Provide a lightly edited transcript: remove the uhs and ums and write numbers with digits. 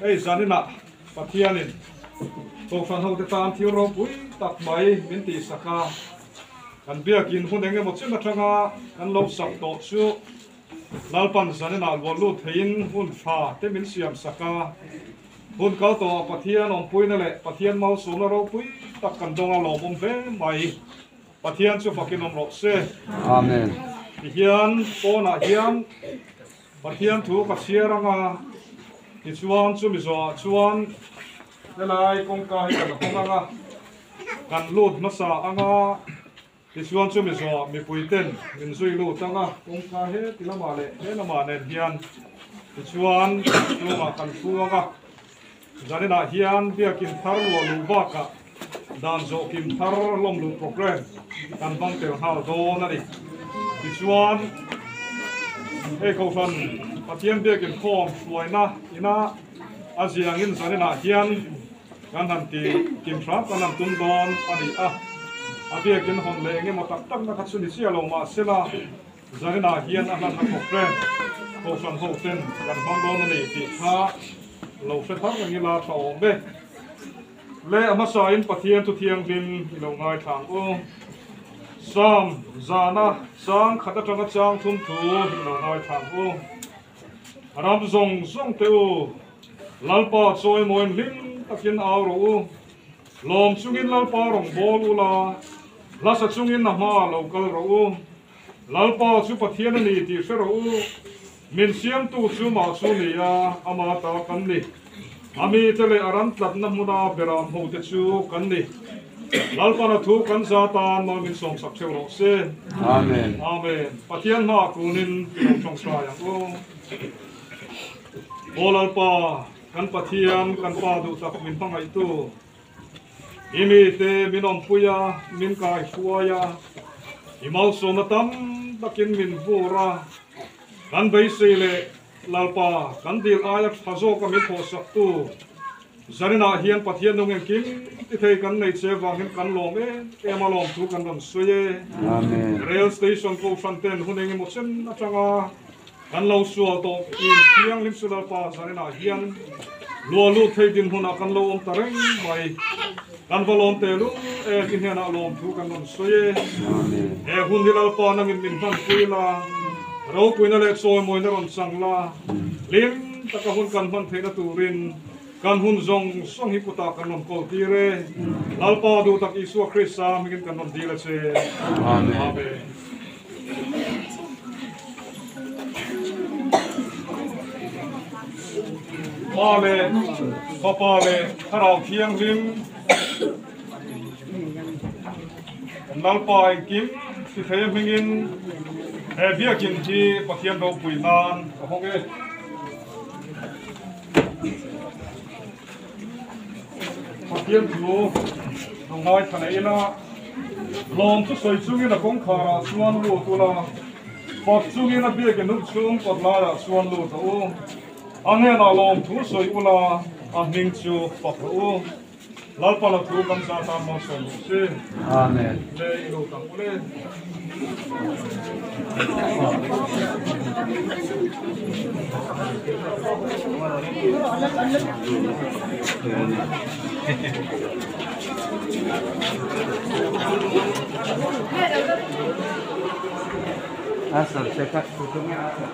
Hei zaninah Pathianin Kohhran hote tan thil ropui tak mai min tihsak a, kan biakin hun eng emaw chin atanga kan lo sak tawh chu Lalpan zaninah luah lut theiin hun tha te min siam sak a. Hun kal tawhah Pathian awmpuina leh Pathian malsawmna ropui tak kan dawng a lawmawm hle mai. Pathian chu fakin awm rawh se. Amen. Tihian pawnah hian Pathian thu ka chhiar ang a, tichuan chumi zawhah chuan helai kawngka hi kan hawng ang a, kan lut hmasa ang a, tichuan chumi zawhah mipui ten min zui lut ang a, kawngka he ti lamah leh he lamah nen hian tichuan chhungah kan thu ang a, zaninah hian biakin thar luah luh bakah dan zawh kim thar lawm luh programme kan hmang tel nghal dawn a ni. Tichuan, hei Kohhran Pathian biakin khawm hruaina ina a ziangin zaninah hian kan han ti kim hram kan han tum dawn a ni a. A biakin hawn leh engemaw tak takna kha chu ni chiah lo mahsela zaninah hian a hlanna programme Kohhran ho ten kan hmang dawn a ni tih kha lo hre thar reng ila tha awm e. Le a hmasain Pathian thu thianghlim i lo ngaithla ang u. Sam zana chang khat atanga chang thum thu i lo ngaithla ang u. Ram zawng zawng te u, Lalpa chawimawiin hlim takin au rawh u. Lawm chungin Lalpa rawn bawl u la, hlasa chungin a hma lo kal rawh u. Lalpa chu Pathian a ni tih hre rawh u. Min siamtu chu mah chu ni a, ama ta kan ni. A mite leh a ram tlatna hmuna beram hote chu kan ni. Lalpana thu kan za tan mal min sawmsak theuh rawh se. Amen. Amen. Pathian hmaah kunin i lo tawngtai ang u. Aw Lalpa, kan Pathian, kan Pa duh tak min hmangaihtu, i mite min awmpui a, min kaihruai a, i malsawmna tam takin min vur a, Kan beisei leh Lalpa kan dil aia tha zawka min thawhsaktu Zarinah hian Pathian nung engkim ti thei kan nei che vangin kan lawm em em a lawm thu kan rawn sawi e. Rail Station Kohhran ten hun engemaw chen atanga kan lo sual tawh in thianghlim chu Lalpa Zarinah hian luah lut thei dinhmunah kan lo awm ta reng mai. Kan va lawm teh lul em i hnenah lawm thu kan rawn sawi e. He hun hi Lalpa nangin min hmanpui la, ropuina leh chawimawina rawn chang la, hlim taka hun kan hman theihna turin kan hun zawng zawng hi kutah kan rawn kawl tir e. Lalpa duh tak Isua Krista hmingin kan rawn dil a che. Amen. Pa leh Fapa leh Thlarau Thianghlim kan Lalpa engkim ti thei a hmingin he biakin hi Pathian ropui nan ka hawng e. Pathian chu lo ngaithla leh ila, lawm chu sawi chungin a kawngkharah chuan lut ula, fak chungin a biakin hnuk chhung kawt laiah chuan lut rawh u. A hnenah lawm thu sawi ula, a hming chu fak rawh u. Lalpa la thu kan zah tan malsawm rawh se. Amen. Le i lo tang ule. Asar, cakap tutupnya asar.